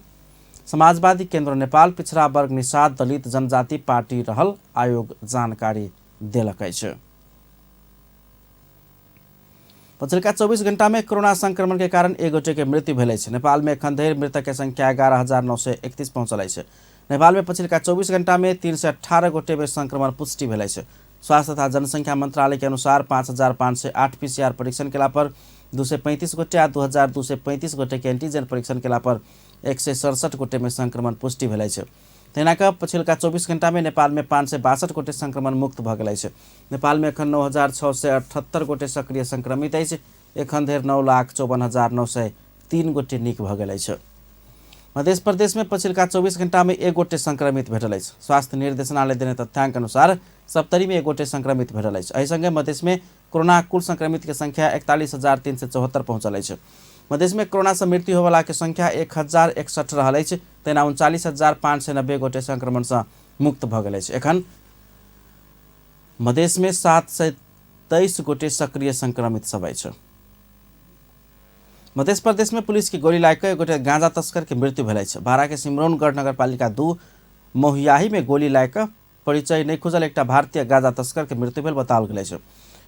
समाजवादी केन्द्र नेपाल, पिछड़ा वर्ग निषाद दलित जनजाति पार्टी रहल आयोग जानकारी देलक अछि। पछिल्का 24 घंटा में कोरोना संक्रमण के कारण एक गोटे के मृत्यु भेल अछि। नेपाल में एखन धरि मृतक के संख्या 11,931 पहुँचल अछि। नेपाल में पछिल्का 24 घंटा में 318 गोटे में संक्रमण पुष्टि भेल अछि। स्वास्थ्य तथा जनसंख्या मंत्रालय के अनुसार 5,508 पीसीआर परीक्षण केला पर 235 गोटे आ 2,235 गोटे के एंटीजन परीक्षण केला पर 167 गोटे में संक्रमण पुष्टि भेल अछि। तहिना कऽ पछिल्का 24 घंटा में नेपाल में 562 गोटे संक्रमण मुक्त भऽ गेल अछि। नेपाल में एखन 9,678 गोटे सक्रिय संक्रमित अछि। एखन धरि 9,54,903 गोटे नीक भऽ गेल अछि। मध्य प्रदेश में पछिल्का 24 घंटा में एक गोटे संक्रमित भेटल अछि। स्वास्थ्य निर्देशनालय देने तथ्यांक अनुसार सप्तरी में एक गोटे संक्रमित भेटल अछि। एहि संगे मधेश में कोरोना कुल संक्रमित के संख्या 41,374 पहुँचल अछि। मधेश में कोरोना से मृत्यु होवला के संख्या 1,061 रहल अछि। तहिना 39,590 गोटे संक्रमण से मुक्त भऽ गेल अछि। एखन मधेश में 723 गोटे सक्रिय संक्रमित सब अछि। मध्य प्रदेश में पुलिस की गोली लागि कऽ एक गोटे गांजा तस्कर के मृत्यु भेल अछि। बारा के सिमरौनगढ़ नगरपालिका 2 मोहियाही में गोली लागि कऽ परिचय नहि खुजल एकटा भारतीय गांजा तस्कर के मृत्यु भेल बताओल गेल अछि।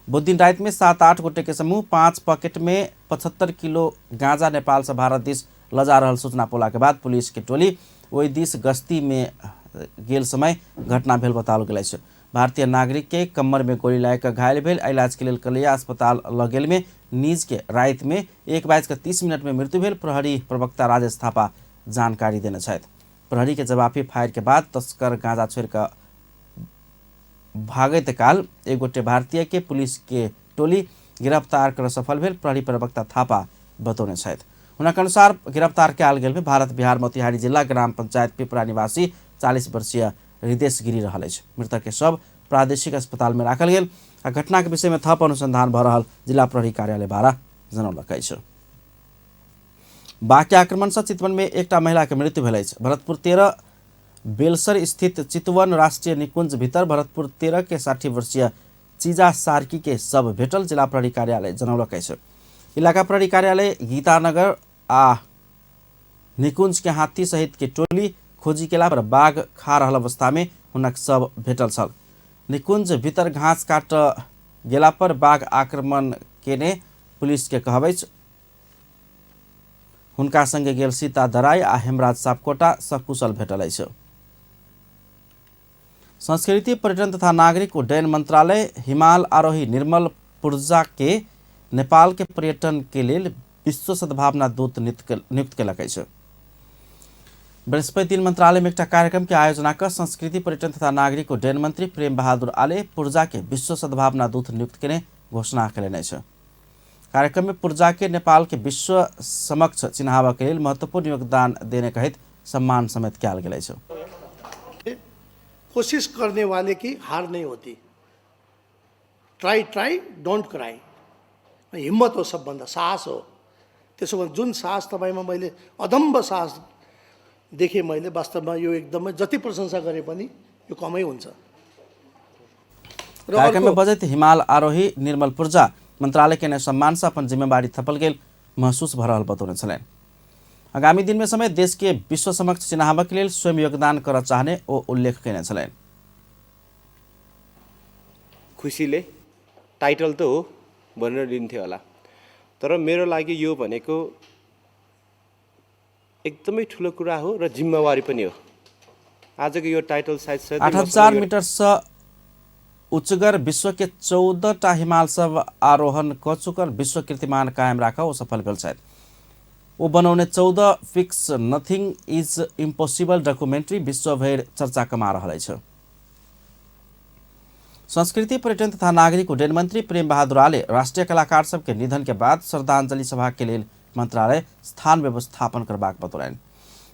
बुध दिन राति में 7-8 गोटे के समूह 5 पॉकेट में 75 किलो गांजा नेपाल से भारत दिस लऽ जा रहल सूचना पौला के बाद पुलिस के टोली ओहि दिस गश्ती में गेल समय घटना भेल बताओल गेल अछि। भारतीय नागरिक के कमर में गोली लागि कऽ घायल भेल इलाज के लेल कलैया अस्पताल लऽ गेल में निज के राति में 1:30 में मृत्यु भेल प्रहरी प्रवक्ता राजेश थापा जानकारी देने छथि। प्रहरी के जवाबी फायर के बाद तस्कर गांजा छोड़ि कऽ भागैत काल एक गोटे भारतीय के पुलिस के टोली गिरफ्तार कर सफल भेल प्रहरी प्रवक्ता थापा बतौने छथि। हुनक अनुसार गिरफ्तार कयल गेल में भारत बिहार मोतिहारी जिला ग्राम पंचायत पिपरा निवासी 40 वर्षीय हृदय गिरी रहल अछि। मृतक के शव प्रादेशिक अस्पताल में राखल गेल आ घटना के विषय में थप अनुसंधान भऽ रहल जिला प्रहरी कार्यालय बारा जनौलक अछि। बाघ के आक्रमण से चितवन में एकटा महिला के मृत्यु भेल अछि। भरतपुर 13 बेलसर स्थित चितवन राष्ट्रीय निकुंज भीतर भरतपुर 13 के 60 वर्षीय चीजा सार्की के शव भेटल जिला प्रहरी कार्यालय जनौलक अछि। इलाका प्रहरी कार्यालय गीतानगर आ निकुंज के हाथी सहित के टोली खोजी केला पर बाघ खा रहल अवस्था में हुनक शव भेटल छल। निकुंज भीतर घास काट गेला पर बाघ आक्रमण केने पुलिस के कहब अछि। हुनका संगे गेल सीता दराई आ हेमराज सापकोटा सकुशल भेटल अछि। संस्कृति पर्यटन तथा नागरिक उड्डयन मंत्रालय हिमाल आरोही निर्मल पुर्जा के नेपाल के पर्यटन के लेल विश्व सद्भावना दूत नियुक्त केलक अछि। बृहस्पति दिन मंत्रालय में एकटा कार्यक्रम के आयोजना कर संस्कृति पर्यटन तथा नागरिक उड्डयन मंत्री प्रेम बहादुर आले पुर्जा के विश्व सद्भावना दूत नियुक्त केने घोषणा केलनि अछि। कार्यक्रम में पुर्जा के नेपाल के विश्व समक्ष चिन्हाबऽ के लेल महत्वपूर्ण योगदान देने कहैत सम्मान समेत कयल गेल अछि। कोशिश करने वाले की हार नहीं होती। Try try don't cry. हिम्मत हो, सबभन्दा साहस हो। त्यसो भने जुन साहस तपाईँमा मैले अदम्ब साहस देखेँ मैले, वास्तवमा यो एकदमै जति प्रशंसा गरे पनि यो कमै हुन्छ। कार्यक्रम में बजैत हिमाल आरोही निर्मल पुर्जा मंत्रालय के नए सम्मान से अपन जिम्मेवारी थपल गेल महसूस भऽ रहल बतौने छलनि। आगामी दिन में समेत देश के विश्व समक्ष चिन्हाबऽ के लेल स्वयं योगदान करऽ चाहने ओ उल्लेख केने छलनि। खुसीले टाइटल त हो भनेर लिन्थ्यो होला, तर मेरो लागि यो भनेको एकदमै ठुलो कुरा हो र जिम्मेवारी पनि हो। आजको यो टाइटल सायद 8000 मिटर सँ उच्चगर विश्व के 14 टा हिमाल सब आरोहण क चुकल विश्व कीर्तिमान कायम राख ओ सफल भेल छथि। ओ बनौने 14 peaks nothing is impossible documentary विश्वभरि चर्चा कमा रहल अछि। संस्कृति पर्यटन तथा नागरिक उड्डयन मंत्री प्रेम बहादुर आले राष्ट्रिय कलाकार सबके निधन के बाद श्रद्धांजलि सभा के लेल मंत्रालय स्थान व्यवस्थापन करबाक बतौलनि।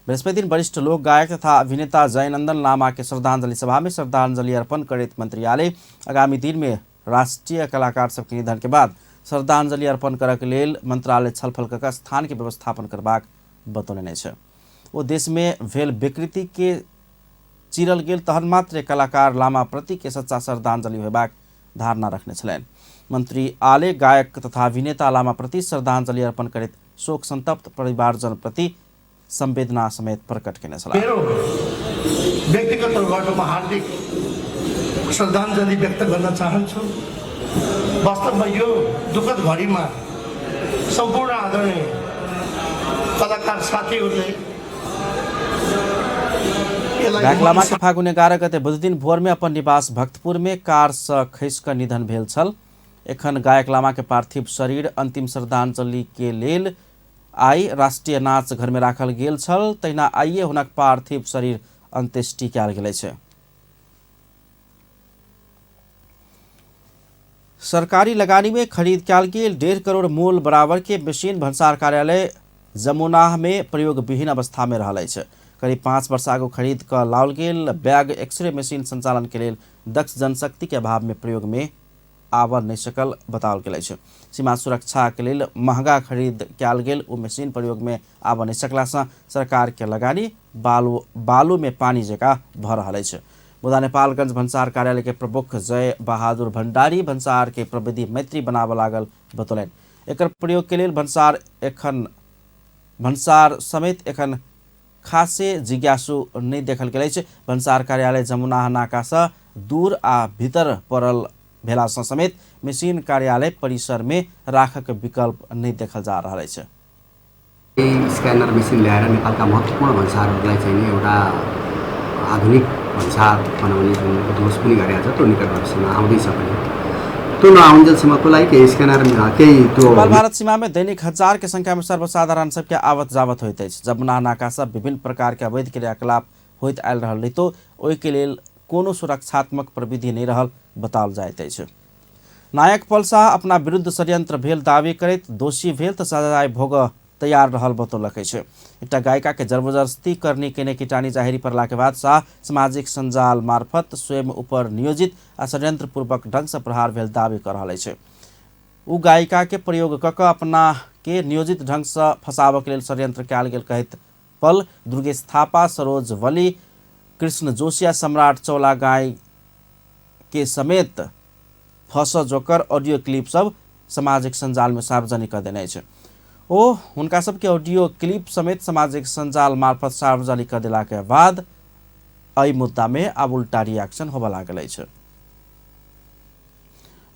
बृहस्पति दिन वरिष्ठ लोक गायक तथा अभिनेता जयनंदन लामा के श्रद्धांजलि सभा में श्रद्धांजलि अर्पण करैत मंत्री आले आगामी दिन में राष्ट्रीय कलाकार सबके निधन के बाद श्रद्धांजलि अर्पण करक लेल मंत्रालय छलफल कऽ स्थान के व्यवस्थापन करबाक बतौलनि अछि। ओ देश में भेल विकृति के चिरल गेल तहन मात्र कलाकार लामा प्रति के सच्चा श्रद्धांजलि होयबाक धारणा रखने छलनि। मंत्री आले गायक तथा अभिनेता लामा प्रति श्रद्धांजलि अर्पण करैत शोक संतप्त परिवारजन प्रति संवेदना समेत प्रकट केने छलाह। मेरो व्यक्तिगत रूपबाट म हार्दिक श्रद्धाञ्जली व्यक्त गर्न चाहन्छु। वास्तवमा यो दुःखद घडीमा सम्पूर्ण आदरणीय कलाकार साथीहरूले गायक लामा के फागुन 11 गते बुधदिन भोर में अपन निवास भक्तपुर में कार से खसि कऽ निधन भेल छल। एखन गायक लामा के पार्थिव शरीर अंतिम श्रद्धांजलि के लेल आई राष्ट्रीय नाच घर में राखल गेल छल। तहिना आइए हुनक पार्थिव शरीर अंत्येष्टि कयल गेल अछि। सरकारी लगानी में खरीद कयल गेल 1.5 करोड़ मोल बराबर के मशीन भन्सार कार्यालय जमुनाह में प्रयोग विहीन अवस्था में रहल अछि। करीब 5 वर्ष आगू खरीद कऽ लाओल गेल बैग एक्सरे मशीन संचालन के लेल दक्ष जनशक्ति के अभाव में प्रयोग में आबऽ नहि सकल बताओल गेल अछि। सीमा सुरक्षा के लेल महंगा खरीद कयल गेल ओ मशीन प्रयोग में आबऽ नहि सकलासँ सरकार के लगानी बालू में पानी जकाँ भऽ रहल अछि। मुदा नेपालगंज भन्सार कार्यालय के प्रमुख जय बहादुर भंडारी भन्सार के प्रविधि मैत्री बनाबऽ लागल बतौलनि। एकर प्रयोग के लेल भन्सार समेत एखन खासे जिज्ञासु नहि देखल गेल अछि। भन्सार कार्यालय जमुना नाकासँ दूर आ भीतर पड़ल भेलासँ समेत मशीन कार्यालय परिसर में राखक विकल्प नहि देखल जा रहल अछि। स्क्यानर मेसिन ल्याएर नेपालका महत्त्वपूर्ण भन्सारहरूलाई चाहिँ नि एउटा आधुनिक भन्सार बनाउने जुन उद्घोष पनि गरेको छ त्यो निकट भविष्यमा आउँदैछ पनि। त्यो नआउन्जेलसम्मको लागि केही स्क्यानर केही त्यो नेपाल भारत सीमा में दैनिक 1000 के संख्या में सर्वसाधारण सबके आवत जावत होइत अछि। जमुना नाका सब विभिन्न प्रकार के अवैध क्रियाकलाप होइत आयल रहल रहितो ओहि के लेल कोनो सुरक्षात्मक प्रविधि नहि रहल बताओल जाइत अछि। नायक पलसा अपना विरुद्ध षड्यंत्र भेल दावी करैत दोषी भेल तऽ सजाय भोग तैयार रहल बतौलक अछि। एकटा गायिका के जबरदस्ती करनी केने किटानी जाहिरी पड़ला के बाद शाह सामाजिक सञ्जाल मार्फत स्वयं ऊपर नियोजित आ षड्यंत्र पूर्वक ढंग से प्रहार भेल दावी कर रहल अछि। ओ गायिका के प्रयोग कऽ कऽ अपना के नियोजित ढंग से फंसाबऽ के लेल षड्यंत्र कयल गेल कहैत पल दुर्गेश थापा, सरोज वली, कृष्ण जोशी आ सम्राट चौला गाय के समेत फंस जोकर ऑडियो क्लिप सब सामाजिक सञ्जाल में सार्वजनिक कऽ देने अछि। ओ हुनका सबके ऑडियो क्लिप समेत सामाजिक सञ्जाल मार्फत सार्वजनिक कऽ देला के बाद एहि मुद्दा में आब उल्टा रिएक्शन होबऽ लागल अछि।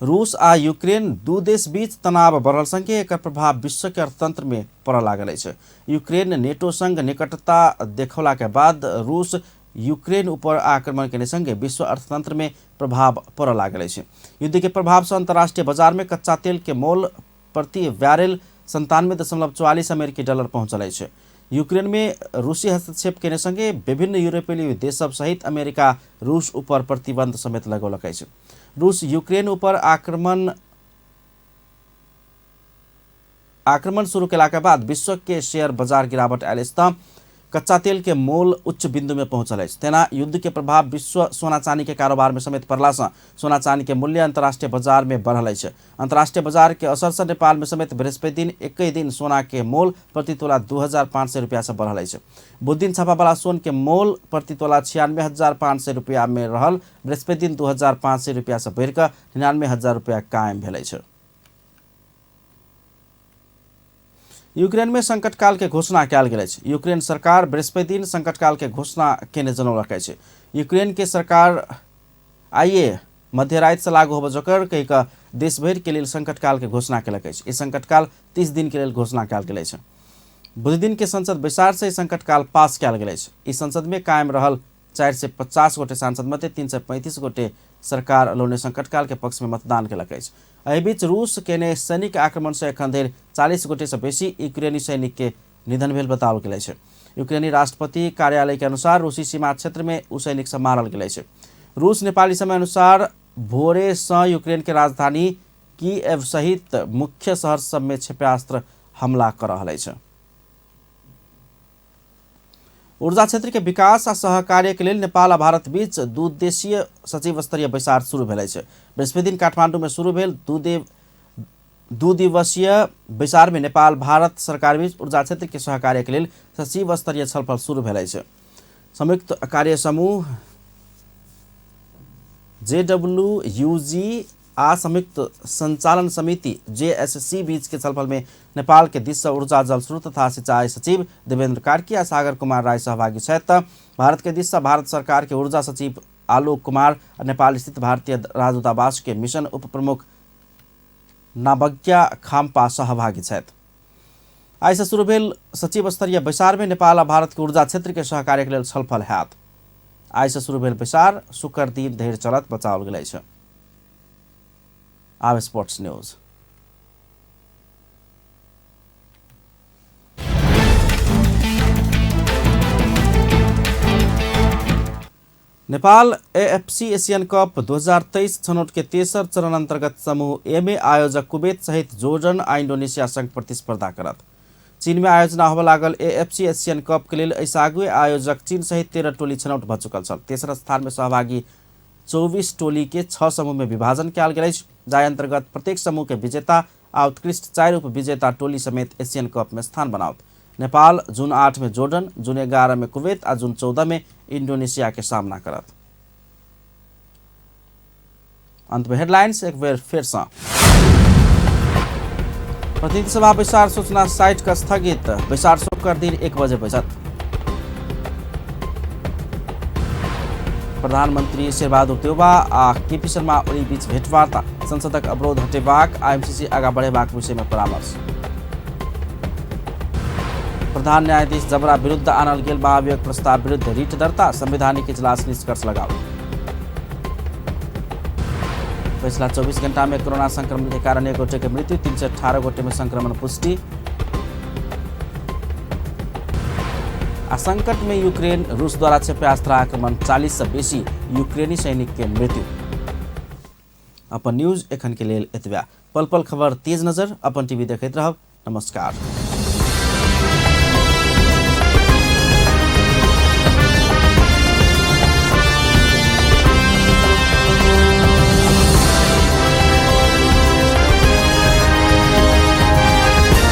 रूस आ यूक्रेन दू देश बीच तनाव बढ़ल संगे एकर प्रभाव विश्व के अर्थतंत्र में पड़ऽ लागल अछि। यूक्रेन नेटो संग निकटता देखौला के बाद रूस यूक्रेन ऊपर आक्रमण केने संगे विश्व अर्थतंत्र में प्रभाव पड़ऽ लागल अछि। युद्ध के प्रभाव से अंतर्राष्ट्रीय बाजार में कच्चा तेल के मोल प्रति बैरेल 97.44 अमेरिकी डॉलर पहुंचल अछि। यूक्रेन में रूसी हस्तक्षेप केने संगे विभिन्न यूरोपीय देश सब सहित अमेरिका रूस ऊपर प्रतिबंध समेत लगौलक अछि। रूस यूक्रेन ऊपर आक्रमण शुरू केला के बाद विश्व के शेयर बाजार गिरावट आयल अछि तऽ कच्चा तेल के मोल उच्च बिंदु में पहुंचल अछि। तेना युद्ध के प्रभाव विश्व सोना चांदी के कारोबार में समेत पड़ला से सोना चांदी के मूल्य अंतर्राष्ट्रीय बाजार में बढ़ल अछि। अंतर्राष्ट्रीय बाजार के असर से नेपाल में समेत बृहस्पति दिन एक दिन सोना के मोल प्रति तोला 2500 रुपया से बढ़ल अछि। बुध दिन छापावाला सोन के मोल प्रति तोला 96,500 रुपया में रहल बृहस्पति दिन 2500 रुपया से बढ़िकऽ 99,000 रुपया कायम भेल अछि। यूक्रेन में संकटकाल के घोषणा कयल गेल अछि। यूक्रेन सरकार बृहस्पति दिन संकटकाल के घोषणा केने जनौलक अछि। यूक्रेन के सरकार आइए मध्यराति से लागू होबऽ जोकर कहि कऽ देश भरि के लेल संकटकाल के घोषणा केलक अछि। ई संकटकाल 30 दिन के लेल घोषणा कयल गेल अछि। बुधदिन के संसद बैसार से संकटकाल पास कयल गेल अछि। ई संसद में कायम रहल 450 गोटे सांसद मध्ये 335 गोटे सरकार लौने संकटकाल के पक्ष में मतदान केलक अछि। एहि बीच रूस केने सैनिक आक्रमण से एखन धरि 40 गोटे से बेसी यूक्रेनी सैनिक के निधन भेल बताओल गेल अछि। यूक्रेनी राष्ट्रपति कार्यालय के अनुसार रूसी सीमा क्षेत्र में ओ सैनिक सब मारल गेल अछि। रूस नेपाली समय अनुसार भोरे से यूक्रेन के राजधानी कीएव सहित मुख्य शहर सब में क्षेपास्त्र हमला कर रहल अछि। ऊर्जा क्षेत्र के विकास आ सहकार्य के लेल नेपाल आ भारत बीच द्विदेशीय सचिव स्तरीय बैसार शुरू भेल अछि। बृहस्पति दिन काठमांडू में शुरू भेल दू दिवसीय बैसार में नेपाल भारत सरकार बीच ऊर्जा क्षेत्र के सहकार्य के लेल सचिव स्तरीय छलफल शुरू भेल अछि। संयुक्त कार्य समूह JWUG आ संयुक्त संचालन समिति JSC बीच के छलफल में नेपाल के दिस से ऊर्जा जल स्रोत तथा सिंचाई सचिव देवेंद्र कार्की आ सागर कुमार राय सहभागी छथि। भारत के दिस से भारत सरकार के ऊर्जा सचिव आलोक कुमार आ नेपाल स्थित भारतीय राजदूतावास के मिशन उप प्रमुख नाबज्ञा खाम्पा सहभागी छथि। आइ से शुरू भेल सचिव स्तरीय बैसार में नेपाल आ भारत के ऊर्जा क्षेत्र के सहकार्य के लेल छलफल हैत। आइ से शुरू भेल बैसार शुक्र दिन धरि चलत बताओल गेल अछि। आब sports news. Nepal AFC Asian cup 2023 छनौट के तेसर चरण अंतर्गत समूह ए में आयोजक कुवैत सहित जोर्डन आ इंडोनेशिया संग प्रतिस्पर्धा करत। चीन में आयोजना होबय लागल एएफसी एशियन कप के लेल एहिसँ आगुए आयोजक चीन सहित 13 टोली छनौट भऽ चुकल छल। तेसर स्थान में सहभागी 24 टोली के 6 समूह में विभाजन कयल गेल अछि, जाहि अंतर्गत प्रत्येक समूह के विजेता आ उत्कृष्ट 4 उप विजेता टोली समेत एशियन कप में स्थान बनाओत। नेपाल जून 8 में जोर्डन, जून 11 में कुवैत आ जून 14 में इंडोनेशिया के सामना करत। अंत में हेडलाइंस एक बेर फिर से। प्रतिनिधि सभा बैसार सूचना साइट का स्थगित, बैसार शुक्र दिन 1 बजे बैसत। प्रधानमंत्री शेरबहादुर देउबा आ केपी शर्मा ओली बीच भेंटवार्ता, संसदक अवरोध हटेबाक आ एमसीसी आगाँ बढ़ेबाक विषय में परामर्श। प्रधान न्यायाधीश जबरा विरुद्ध आनल गेल महाभियोग प्रस्ताव विरुद्ध रिट दर्ता, संवैधानिक इजलास निष्कर्ष लगाओ। पिछला 24 घंटा में कोरोना संक्रमण के कारण 1 गोटे के मृत्यु, 318 गोटे में संक्रमण पुष्टि। आ संकट में यूक्रेन, रूस द्वारा क्षेपास्त्र आक्रमण, 40 से बेसी यूक्रेनी सैनिक के मृत्यु। अपन न्यूज एखन के लेल एतबा। पल पल खबर तेज नजर अपन टीवी देखैत रहब। नमस्कार।